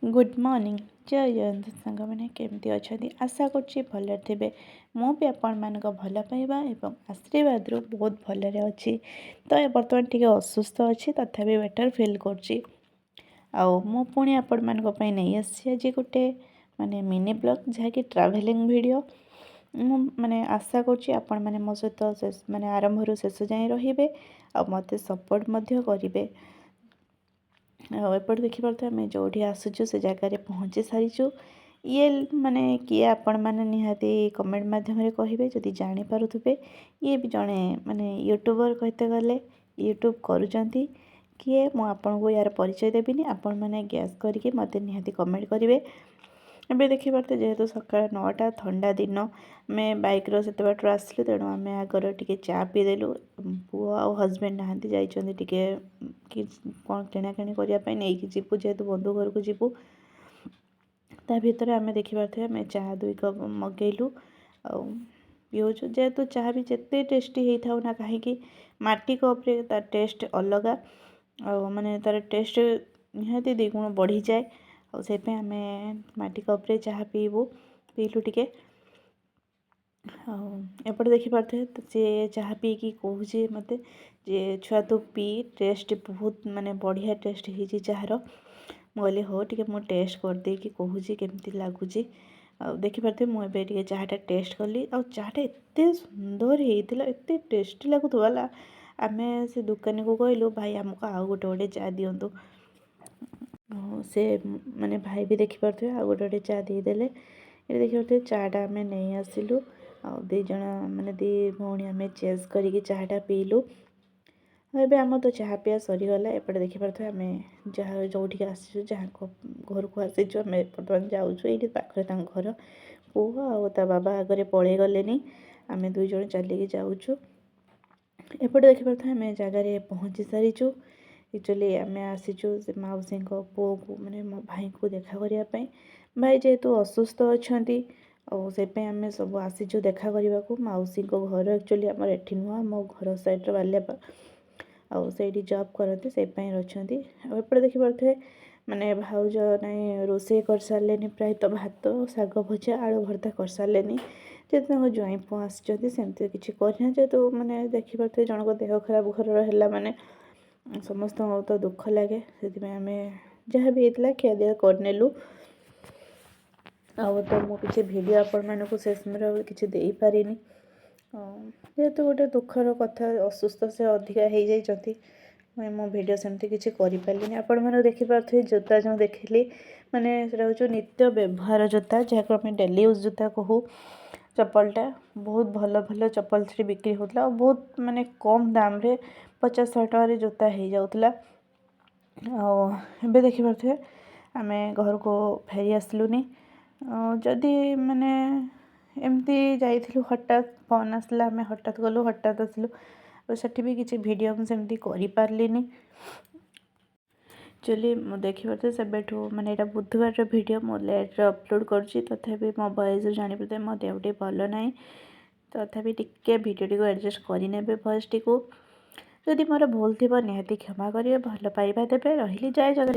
Good morning, ଜୟ ଜଗନ୍ନାଥ ସାଙ୍ଗମାନେ। କେମିତି ଅଛନ୍ତି? ଆଶା କରୁଛି ଭଲରେ ଥିବେ। ମୁଁ ବି ଆପଣମାନଙ୍କ ଭଲ ପାଇବା ଏବଂ ଆଶୀର୍ବାଦରୁ ବହୁତ ଭଲରେ ଅଛି। ତ ବର୍ତ୍ତମାନ ଟିକେ ଅସୁସ୍ଥ ଅଛି, ତଥାପି ବେଟର୍ ଫିଲ୍ କରୁଛି। ଆଉ ମୁଁ ପୁଣି ଆପଣମାନଙ୍କ ପାଇଁ ନେଇ ଆସିଛି ଆଜି ଗୋଟେ ମାନେ ମିନି ବ୍ଲଗ୍, ଯାହାକି ଟ୍ରାଭେଲିଂ ଭିଡ଼ିଓ। ମୁଁ ମାନେ ଆଶା କରୁଛି ଆପଣମାନେ ମୋ ସହିତ ମାନେ ଆରମ୍ଭରୁ ଶେଷ ଯାଏଁ ରହିବେ ଆଉ ମୋତେ ସପୋର୍ଟ ମଧ୍ୟ କରିବେ। ଆଉ ଏପଟେ ଦେଖିପାରୁଥିବେ, ଆମେ ଯେଉଁଠି ଆସୁଛୁ ସେ ଜାଗାରେ ପହଞ୍ଚି ସାରିଛୁ। ଇଏ ମାନେ କିଏ, ଆପଣମାନେ ନିହାତି କମେଣ୍ଟ ମାଧ୍ୟମରେ କହିବେ ଯଦି ଜାଣିପାରୁଥିବେ। ଇଏ ବି ଜଣେ ମାନେ ୟୁଟ୍ୟୁବର୍ କହିତେ ଗଲେ, ୟୁଟ୍ୟୁବ୍ କରୁଛନ୍ତି। କିଏ, ମୁଁ ଆପଣଙ୍କୁ ୟାର ପରିଚୟ ଦେବିନି, ଆପଣମାନେ ଗେସ୍ କରିକି ମୋତେ ନିହାତି କମେଣ୍ଟ କରିବେ। ଏବେ ଦେଖିପାରୁଥିବେ, ଯେହେତୁ ସକାଳ 9ଟା, ଥଣ୍ଡା ଦିନ, ଆମେ ବାଇକ୍ର ସେତେ ବାଟରୁ ଆସିଲୁ, ତେଣୁ ଆମେ ଆଗରେ ଟିକେ ଚା ପିଇଦେଲୁ। ପୁଅ ଆଉ ହଜବେଣ୍ଡ ନାହାନ୍ତି, ଯାଇଛନ୍ତି ଟିକେ କି କ'ଣ କିଣାକିଣି କରିବା ପାଇଁ। ନେଇକି ଯିବୁ, ଯେହେତୁ ବନ୍ଧୁ ଘରକୁ ଯିବୁ। ତା ଭିତରେ ଆମେ ଦେଖିପାରୁଥିବେ, ଆମେ ଚାହା 2 କପ୍ ମଗେଇଲୁ ଆଉ ପିଉଛୁ। ଯେହେତୁ ଚାହା ବି ଯେତେ ଟେଷ୍ଟି ହେଇଥାଉ ନା କାହିଁକି, ମାଟି କପ୍ରେ ତା ଟେଷ୍ଟ ଅଲଗା ଆଉ ମାନେ ତା'ର ଟେଷ୍ଟ ନିହାତି ଦ୍ୱିଗୁଣ ବଢ଼ିଯାଏ। ଆଉ ସେଥିପାଇଁ ଆମେ ମାଟି କପ୍ରେ ଚାହା ପିଇଲୁ ଟିକେ। ଆଉ ଏପଟେ ଦେଖିପାରୁଥିବେ, ସିଏ ଚାହା ପିଇକି କହୁଛି ମୋତେ ଯେ ଛୁଆ, ତୁ ପିଇ, ଟେଷ୍ଟ ବହୁତ ମାନେ ବଢ଼ିଆ ଟେଷ୍ଟ ହେଇଛି ଚାହାର। ମୁଁ କହିଲି, ହଉ, ଟିକେ ମୁଁ ଟେଷ୍ଟ କରିଦେଇକି କହୁଛି କେମିତି ଲାଗୁଛି। ଆଉ ଦେଖିପାରୁଥିବେ, ମୁଁ ଏବେ ଟିକେ ଚାହାଟା ଟେଷ୍ଟ କଲି ଆଉ ଚାହାଟା ଏତେ ସୁନ୍ଦର ହେଇଥିଲା, ଏତେ ଟେଷ୍ଟି ଲାଗୁଥିଲା। ଆମେ ସେ ଦୋକାନୀକୁ କହିଲୁ, ଭାଇ, ଆମକୁ ଆଉ ଗୋଟେ ଗୋଟେ ଚା ଦିଅନ୍ତୁ। ସେ ମାନେ ଭାଇ ବି ଦେଖିପାରୁଥିବେ, ଆଉ ଗୋଟେ ଗୋଟେ ଚା ଦେଇଦେଲେ। ଏଠି ଦେଖିପାରୁଥିବେ, ଚାଟା ଆମେ ନେଇ ଆସିଲୁ ଆଉ ଦୁଇ ଜଣ ମାନେ ଦୁଇ ଭଉଣୀ ଆମେ ଚେସ୍ କରିକି ଚାହାଟା ପିଇଲୁ। ଆଉ ଏବେ ଆମର ତ ଚାହା ପିଆ ସରିଗଲା। ଏପଟେ ଦେଖିପାରୁଥିବେ, ଆମେ ଯାହା ଯେଉଁଠିକି ଆସିଛୁ, ଯାହାଙ୍କ ଘରକୁ ଆସିଛୁ, ଆମେ ବର୍ତ୍ତମାନ ଯାଉଛୁ। ଏଇଠି ପାଖରେ ତାଙ୍କ ଘର। ପୁଅ ଆଉ ତା ବାବା ଆଗରେ ପଳେଇ ଗଲେନି, ଆମେ ଦୁଇ ଜଣ ଚାଲିକି ଯାଉଛୁ। ଏପଟେ ଦେଖିପାରୁଥିବେ, ଆମେ ଜାଗାରେ ପହଞ୍ଚି ସାରିଛୁ। ଆକ୍ଚୁଆଲି ଆମେ ଆସିଛୁ ସେ ମାଉସୀଙ୍କ ପୁଅକୁ, ମାନେ ମୋ ଭାଇଙ୍କୁ ଦେଖା କରିବା ପାଇଁ। ଭାଇ ଯେହେତୁ ଅସୁସ୍ଥ ଅଛନ୍ତି, ଆଉ ସେଥିପାଇଁ ଆମେ ସବୁ ଆସିଛୁ ଦେଖା କରିବାକୁ। ମାଉସୀଙ୍କ ଘର ଆକ୍ଚୁଆଲି ଆମର ଏଠି ନୁହଁ, ଆମ ଘର ସାଇଡ଼୍ର ବାଲିଆପାଳ, ଆଉ ସେଇଠି ଜବ୍ କରନ୍ତି, ସେଇପାଇଁ ଅଛନ୍ତି। ଆଉ ଏପଟେ ଦେଖିପାରୁଥିବେ, ମାନେ ଭାଉଜ ନାଇଁ ରୋଷେଇ କରିସାରିଲେନି, ପ୍ରାୟତଃ ଭାତ, ଶାଗ ଭଜା, ଆଳୁ ଭର୍ତ୍ତା କରିସାରିଲେନି। ଯେହେତୁ ତାଙ୍କ ଜ୍ୱାଇଁ ପୁଅ ଆସିଛନ୍ତି, ସେମିତି କିଛି କରିନାହାନ୍ତି। ଯେହେତୁ ମାନେ ଦେଖିପାରୁଥିବେ, ଜଣଙ୍କ ଦେହ ଖରାପ ଘରର ହେଲା ମାନେ ସମସ୍ତଙ୍କୁ ତ ଦୁଃଖ ଲାଗେ। ସେଥିପାଇଁ ଆମେ ଯାହା ବି ହେଇଥିଲା ଖିଆଦିଆ କରିନେଲୁ। ଆଉ ତ ମୁଁ କିଛି ଭିଡ଼ିଓ ଆପଣମାନଙ୍କୁ ସେ ସମୟରେ ଆଉ କିଛି ଦେଇପାରିନି, ଯେହେତୁ ଗୋଟେ ଦୁଃଖର କଥା, ଅସୁସ୍ଥ ସେ ଅଧିକା ହେଇଯାଇଛନ୍ତି। ମୁଁ ଭିଡ଼ିଓ ସେମିତି କିଛି କରିପାରିଲିନି। ଆପଣମାନେ ଦେଖିପାରୁଥିବେ, ଜୋତା ଯେଉଁ ଦେଖିଲି, ମାନେ ସେଇଟା ହେଉଛି ନିତ୍ୟ ବ୍ୟବହାର ଜୋତା, ଯାହାକୁ ଆମେ ଡେଲି ୟୁଜ୍ ଜୋତା କହୁ। ଚପଲଟା ବହୁତ ଭଲ ଭଲ ଚପଲ ସେଠି ବିକ୍ରି ହେଉଥିଲା ଆଉ ବହୁତ ମାନେ କମ୍ ଦାମରେ 50-100 ଟଙ୍କାରେ ଜୋତା ହେଇଯାଉଥିଲା। ଆଉ ଏବେ ଦେଖିପାରୁଥିବେ, ଆମେ ଘରକୁ ଫେରି ଆସିଲୁନି। ଯଦି ମାନେ ଏମିତି ଯାଇଥିଲୁ, ହଠାତ୍ ଫୋନ୍ ଆସିଲା, ଆମେ ହଠାତ୍ ଗଲୁ, ହଠାତ୍ ଆସିଲୁ। ଆଉ ସେଠି ବି କିଛି ଭିଡ଼ିଓ ମୁଁ ସେମିତି କରିପାରିଲିନି। ଆକ୍ଚୁଆଲି ମୁଁ ଦେଖିପାରୁଥିବି, ସେବେଠୁ ମାନେ ଏଇଟା ବୁଧବାରର ଭିଡ଼ିଓ, ମୁଁ ଲେଟ୍ରେ ଅପଲୋଡ଼ କରୁଛି। ତଥାପି ମୋ ଭଏସ୍ରୁ ଜାଣିପାରୁଥିବେ, ମୋ ଦେହ ଟିକେ ଭଲ ନାହିଁ। ତଥାପି ଟିକେ ଭିଡ଼ିଓଟିକୁ ଆଡ଼ଜଷ୍ଟ କରିନେବେ ଭଏସ୍ଟିକୁ। ଯଦି ମୋର ଭୁଲ ଥିବ, ନିହାତି କ୍ଷମା କରିବେ, ଭଲ ପାଇବା ଦେବେ। ରହିଲି, ଜୟ ଜଗନ୍ନାଥ।